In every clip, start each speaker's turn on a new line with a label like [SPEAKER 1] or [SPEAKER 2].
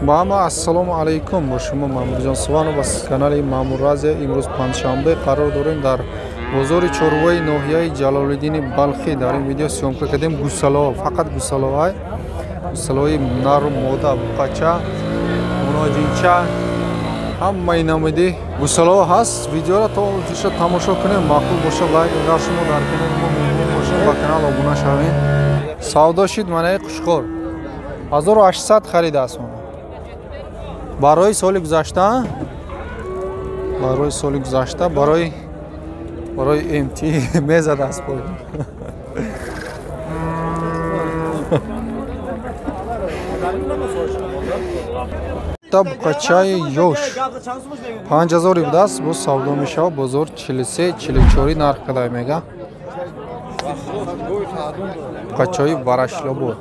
[SPEAKER 1] Ба ассалому алайкум, бо шумо Маъмурҷон Суванов аз канали Маъмур Азия. Имрӯз панҷшанбе қарор дорем дар бозори чорвои ноҳияи Ҷалолиддини Балхӣ. Дар ин видео съёмка кардем гусалаҳо, фақат гусалаҳои гусалаҳои нару мода, буқача, муноҷинча, ҳамаи намуди гусалаҳо ҳаст. Видеоро то охирша тамошо кунем, маъқул боша лайк, агар шумо дар канали мо меҳмон бошед ба канал обуна шавед. Савдо шид манаи Қушқор 1800 харидааст. Барои соли гузашта, барои соли гузашта, барои МТ мезадааст пой. Та буқачаи ёш 5000 будааст, боз савдо мешавад. Бозор 43-44 нарх кадай мега. Буқачаи Варашлобод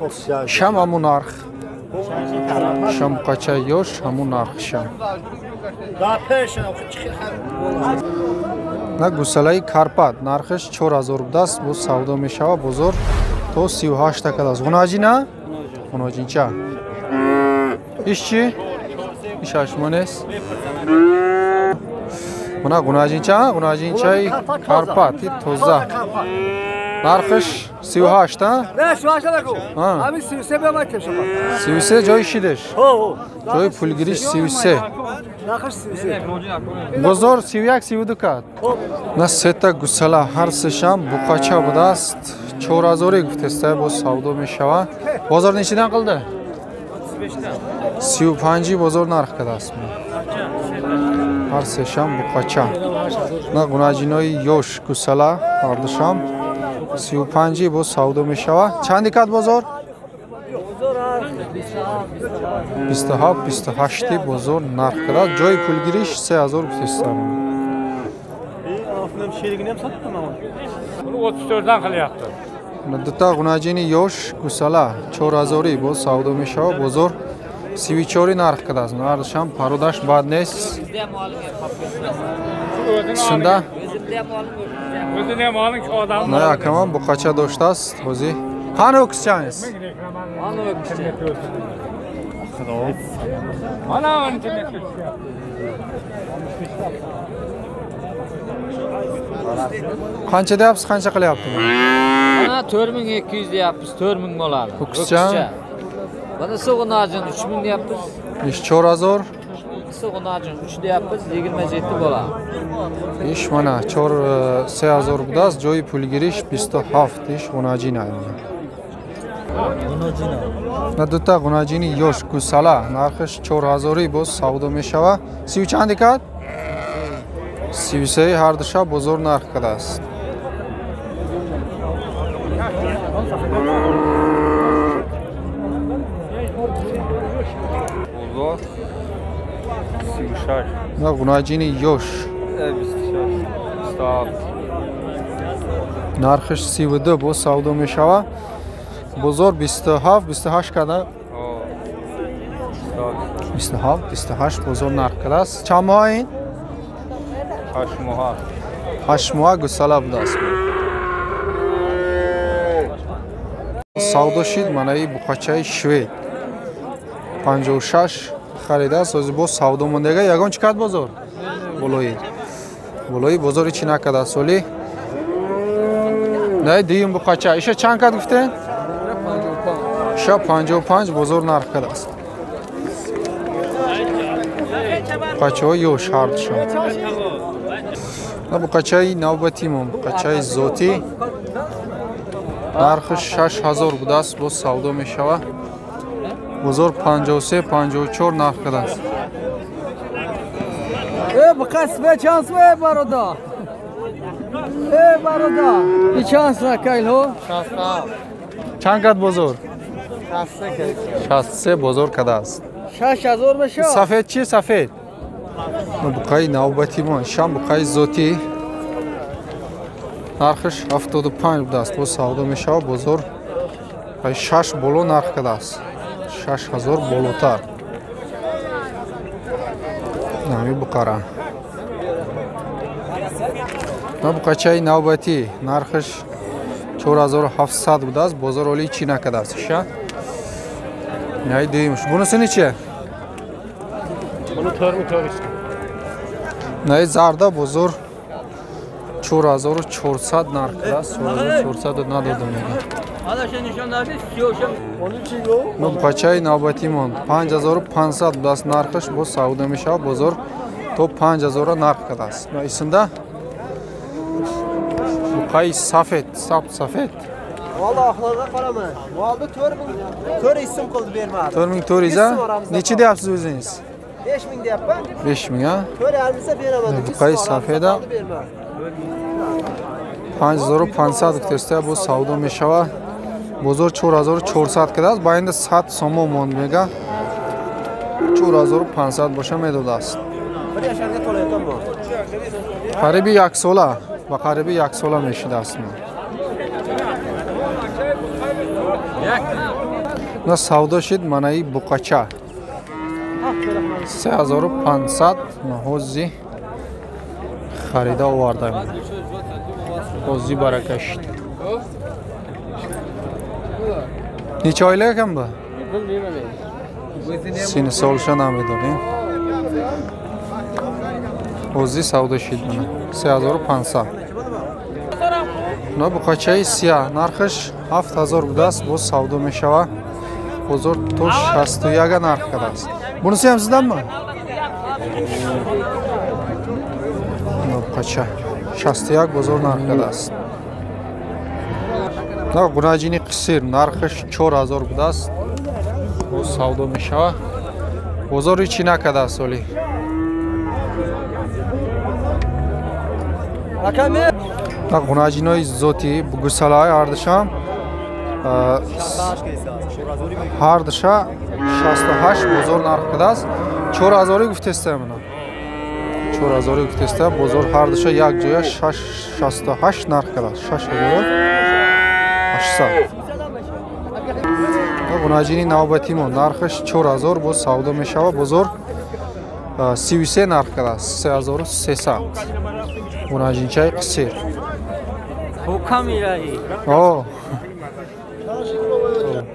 [SPEAKER 1] шам ҳамун нарх. Шам буқачаи ёш ҳамун нарх шам. На гусалаи Карпат нархаш 4000 будааст, боз савдо мешавад. Бозор то 38 та кадааст. Ғунаҷина? Ғунаҷинча. Иш чи? Иш ҳаштмо нест? Мана ғунаҷинча, ғунаҷинчаи Карпат тоза. Нархаш 38 та?
[SPEAKER 2] Не, 38 нагу. Ҳамин 33 биёмад кешава.
[SPEAKER 1] 33 ҷои шидеш. Ҷои пулгириш 33.
[SPEAKER 2] Нархаш 33.
[SPEAKER 1] Бозор 31-32 кад. На сета гусала ҳар сешам буқача будааст. 4000 гуфтеста, боз савдо мешавад. Бозор нечидан қилди? 35 бозор нарх кадааст. Ҳар сешам буқача. На гунаҷинои ёш гусала ҳардушам 35 боз савдо мешавад. Чанди кад бозор? 27-28 бозор нарх кадааст. Ҷои пулгириш 3000 гуфтеста.
[SPEAKER 3] Buni 34dan qilyapti.
[SPEAKER 1] Дута ғунаҷини ёш гусала 4000 боз савдо мешавад. Бозор 34 нарх кадааст. Ҳардушам пародаш бад нест. Сунда?
[SPEAKER 3] O'zini ham oling, shu odamni.
[SPEAKER 1] На акамам буқача доштааст. Ҳозир қани o'kizchamiz?
[SPEAKER 3] Mana o'kizcha. Mana internetga tushyapti.
[SPEAKER 1] Qancha deyapsiz, qancha qilyapti?
[SPEAKER 4] Mana 4200 deyapmiz, 4000 bo'ladi.
[SPEAKER 1] O'kizcha.
[SPEAKER 4] Bunisi g'unajin 3000 deyapmiz.
[SPEAKER 1] Ish 4000.
[SPEAKER 4] Bunisi g'unajin 3 deyapmiz, 27 bo'ladi.
[SPEAKER 1] Ish mana 3000 будааст, ҷои пулгириш 27 иш ғунаҷин ай. На дута ғунаҷини ёш гусала нархаш 4000 боз савдо мешавад. 30 чанди кад? 33 ҳардуша бозор нарх кадааст.
[SPEAKER 3] Бозор 36.
[SPEAKER 1] На ғунаҷини ёш
[SPEAKER 3] 26, 27.
[SPEAKER 1] Нархаш 32 боз савдо мешавад. Бозор 27, 28 када? 27, 28 бозор нарх кадааст. Чанд моҳ ин?
[SPEAKER 3] 8 моҳ.
[SPEAKER 1] 8 моҳ гусала будааст. Савдо шид манаи буқачаи швед 56 харидааст. Ҳозир боз савдо мондага. Ягон чӣ кард бозор? Болои. Болои бозори чӣ накардааст соли? На дуюм буқача. Иша чанд кард гуфтед? Иша 55 бозор нарх кардааст. Буқачаҳои ёш ҳардушон. На буқачаи навбатимон, буқачаи зотӣ нархаш 6000 будааст, боз савдо мешавад. Бозор 53-54 нарх кардааст.
[SPEAKER 2] Э, буқас чанд сум бародар? Э, бародар, и чанд сум кайло?
[SPEAKER 1] 67. Чанд кард бозор? 63 бозор кардааст.
[SPEAKER 2] 6000 мешавад.
[SPEAKER 1] Сафед чи? Сафед. Буқаи навбатимон, шам буқаи зотӣ нархаш 75 будааст, боз савдо мешавад. Бозор 6 боло нарх кардааст. 6000 болотар. Ҳамин буқара. На буқачаи навбатӣ нархаш 4700 будааст, бозор оли чӣ накардааст. Иша? Най дуюмш. Бунуси нече?
[SPEAKER 3] Bunu 4400.
[SPEAKER 1] На зарда бозор 4400 нарх аст. 4400 надодам мега. Ну бачаи навбатимон 5500 будааст нархаш, боз савдо мешавад. Бозор то 5000 нарх кардааст. Исмда буқаи сафед, сабт сафед.
[SPEAKER 5] Vallahi axlarga qaraman. Molni 4400 so'm qildi bermadi.
[SPEAKER 1] 4400 Necha deyapsiz o'zingiz?
[SPEAKER 5] 5000 deyapman.
[SPEAKER 1] 5000 ha?
[SPEAKER 5] 4,5 desa beraman.
[SPEAKER 1] Buqaи сафеда 5500 гуфтеста боз савдо мешавад. Бозор 4400 кардааст. Ба инда 100 сомон монд мега. 4500 боша медодааст. Қариби як сола, ба қариби як сола мешидааст. На савдо шид манаи буқача 3500 ҳози харида овардаем. Ҳози барака шид. Неча оила кам ба? Сини солша намедонем. Ҳози савдо шид мана 3500. На буқачаи сия нархаш 7000 будааст, боз савдо мешавад. Бозор то 61 нарх кардааст. Буниси ҳам сизданми? Буқача 61 бозор нарх кардааст. На гунаҷини қисир нархаш 4000 будааст, боз савдо мешавад. Бозор ҳеҷ накардааст оли. На гунаҷинои зотӣ гусалаҳои ҳардушам ҳардуша 68 бозор нарх кардааст. 4000 гуфтеста мана. 4000 гуфтеста бозор ҳардуша як ҷоя 68 нарх кардааст. 6800. Гунаҷини навбатимо нархаш 4000 боз савдо мешавад. Бозор 33 нарх кардааст. 3300. Гунаҷинчаи қисир. О.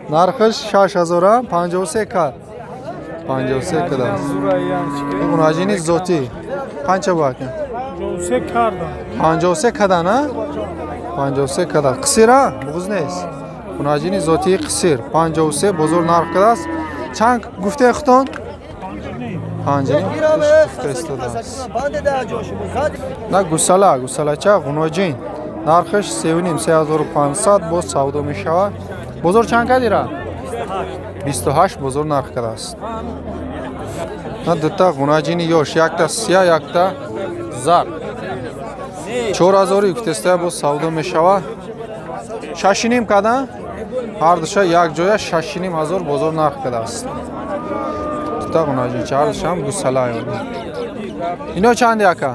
[SPEAKER 1] Нархаш 6000 53 кар. 53 кардааст. Гунаҷини зотӣ қанча бо ака?
[SPEAKER 6] 53 карда.
[SPEAKER 1] 53 кардан, а? 53 карда. Қисир, а? Буғуз нест. Гунаҷини зотии қисир 53 бозор нарх кардааст. Чанд гуфтаи худтон? 5 гуфта. На гусала, гусалача гуноҷин нархаш 3.5 3500 боз савдо мешавад. Бозор чанд кардира? 28 бозор нарх кардааст. На дута гунаҷини ёш, якта сия, якта зар. 4000 гуфтеста боз савдо мешавад. 6.5 кардан? Ҳардуша як ҷоя 6.5 бозор нарх кардааст. Дута гунаҷин ҳардушам гусала. Ино чанди ака?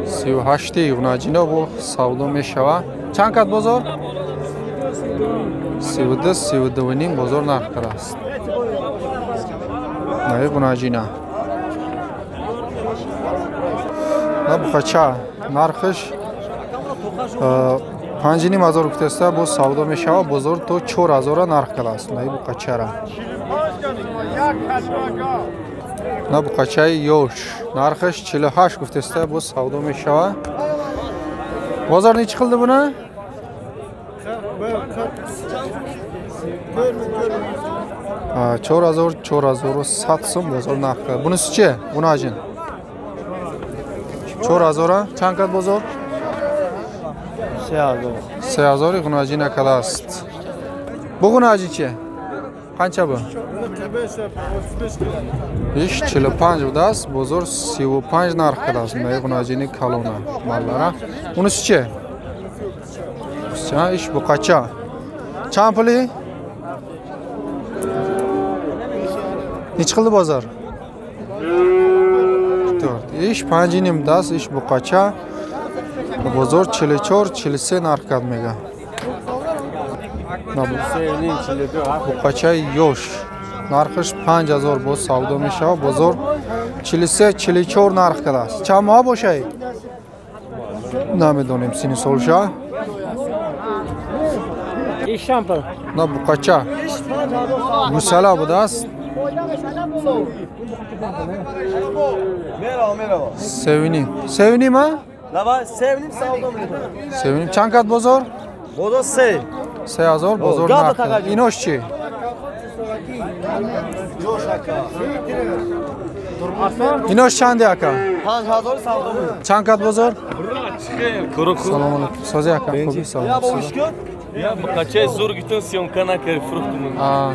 [SPEAKER 1] 38 гунаҷино бо савдо мешавад. Чанд кат бозор? 32, 32.5 бозор нарх кардааст. Наи гунаҷина. На буқача нархаш 5.5 гуфтеста боз савдо мешавад. Бозор то 4000 нарх кардааст. Наи буқачара. На буқачаи ёш нархаш 48 гуфтеста боз савдо мешавад. Бозор нечи қилди буни? 4000, 4100 сум бозор нарх кард. Бунisi-chi? Гунаҷин. 4000 чанд кард бозор?
[SPEAKER 5] 3000.
[SPEAKER 1] 3000 гунаҷин кардааст. Бу гунаҷин чи? Қанча бу? Иш 45 будааст, бозор 35 нарх кардааст. Май гунаҷини калона маллара. Унisi чи? Иш буқача. Чанд пули? Necha qildi bozor? 4. Иш 5.5 будааст, иш буқача. Бозор 44, 43 нарх кард мега. Буқачаи ёш нархаш 5000 боз савдо мешавад. Бозор 43, 44 нарх кардааст. Чанд моҳ бошад? Намедонем сини солша. На буқача гусала будааст. Севиним. Севиним, а?
[SPEAKER 5] Лава, севиним савдо мекунам.
[SPEAKER 1] Севиним. Чанд кат бозор?
[SPEAKER 5] Бозор 3.
[SPEAKER 1] 3000 бозор нарх. Инош чӣ? Инош чанде ака?
[SPEAKER 5] 5000 савдо мекунам.
[SPEAKER 1] Чанд кат бозор? Салом алейкум. Сози ака, хуби салом.
[SPEAKER 5] Я бо ушкот?
[SPEAKER 6] Я бақачаи зур гитон съёмка накард фурӯхтум.
[SPEAKER 1] А.